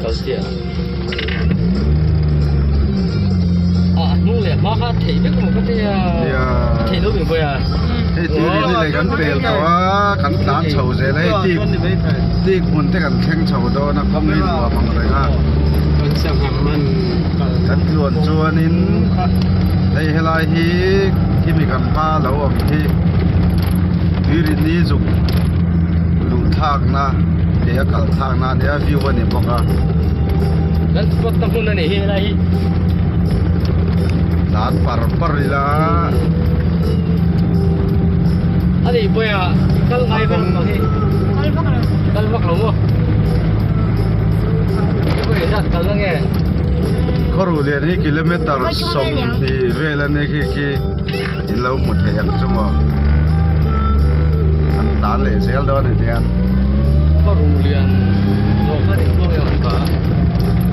kal chiah a a hnung leh hma kha a theih vek emaw ka tia a theih lo mai a hei tui ri ni leh kan pel tawh a kan tlan chho zel a hei tik tik hmun te kan thleng chho dawn a kawng hi nuam ang reng a kan tluan chuanin hei helai hi khimi kan hma lo awm hi tui ri ni zuk luh thlakna ke a kal thlakna a nia view a ni bawk a. Kan spot na hmun a nih hi helai hi. Tlan par par ila. A nih pawh a kal ngai vak lo hi. Kal vak lo. Kal vak lo maw? Hei zat kal na nge? Khawruh lian hi kilometer 20 vel a ni khi khi in lo hmu thei ang chu maw an tlan leh zel dawn a ni hian. Khawruh lian zawh kha eng pawh nge awm ta?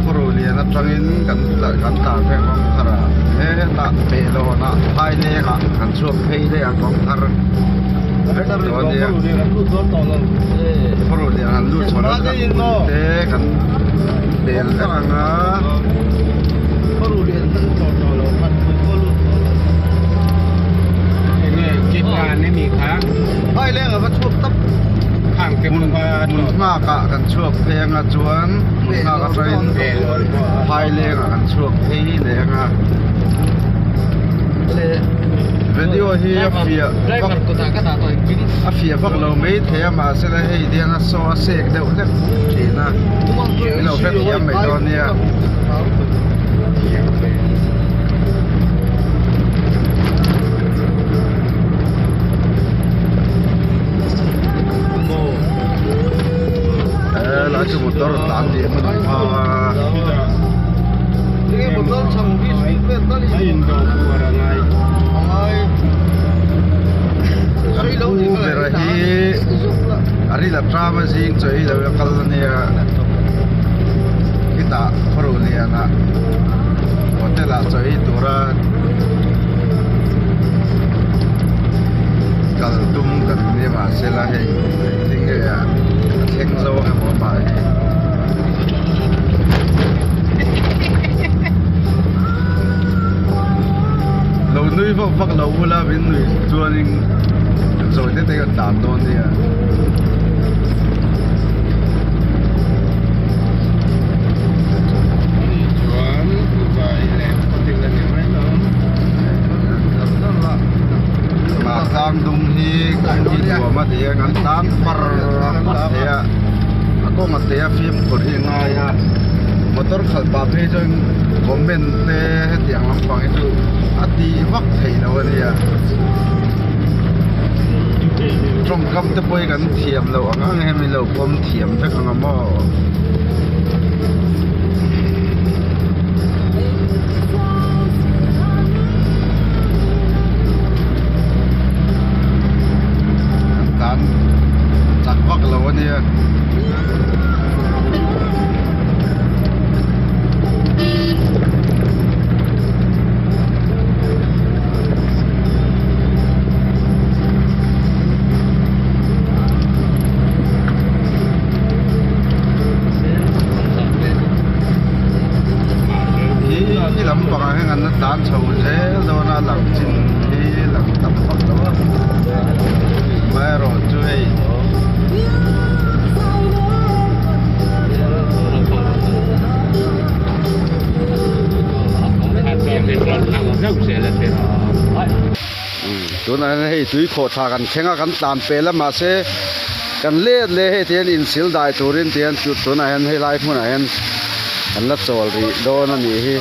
Khawruh lian atangin kan kan tlan phei kawng thar a hetah Pehlawn ah Phaileng ah kan chhuak phei daih ang kawng thar vek tawh a nia. Khawruh lian han lut chho la kan te kan pel vek ang a. Hmun nghak ah kan chhuak phei anga chuan hmun nghak atangin Phaileng ah kan chhuak phei leh anga video hi a fiah vak a fiah vak lo mai thei a mahse hei hian a saw a sek deuh hlek thin a min lo hrethiam mai dawn nia. Helai chu motor tlan leh hman ang a. Kan pu bera hi a ril a tram a zing chaw ei lo a kal ania khitah khawro lianah hotel ah chaw ei tura kal tum kan nia mahse la hei engtin nge a thleng zo ang emaw mah hi. Lo nui vak vak lo ula min nui chuanin zawi te te kan tlan dawn nia. Tlang dum hi kawng hi nuam a ti a kan tlan par par thei a a kawng a te a fimkhur hi a ngai a motor khalh pah phei chuan comment te hetiang lampang hi chu a tih vak theih loh a nia tawngkam te pawh hi kan thiam loh ang ang hian min lo pawm thiam vek ang a maw. Kan tlan chak vak lo a nia. Hi lampangah hian an la tlan chho zel dawn a lang chin hi lang tam vak lo a amaherawhchu hei. Tunah hian hei tui khawh thla kan thleng a kan tlan pel a mahse kan let leh hei tihian insil dai turin tihian tunah hian helai hmunah hian kan la chawl rih dawn a nih hi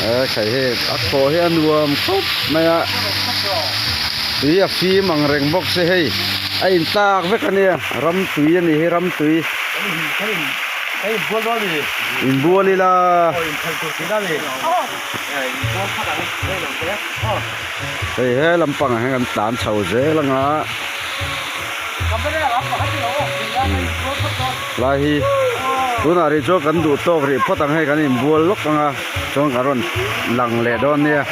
e khai hei a khawh hi a nuam khawp mai a tui a fim ang reng bawk se hei a intlak vek a nia ram tui a nih hi ram tui. Inbual ila. Hei he lampangah hian kan tlan chho zel ang a. Lai hi tunah rih chuan kan duh tawk rih phawt ang hei kan inbual lawk ang a chuan kan rawn lang leh dawn nia.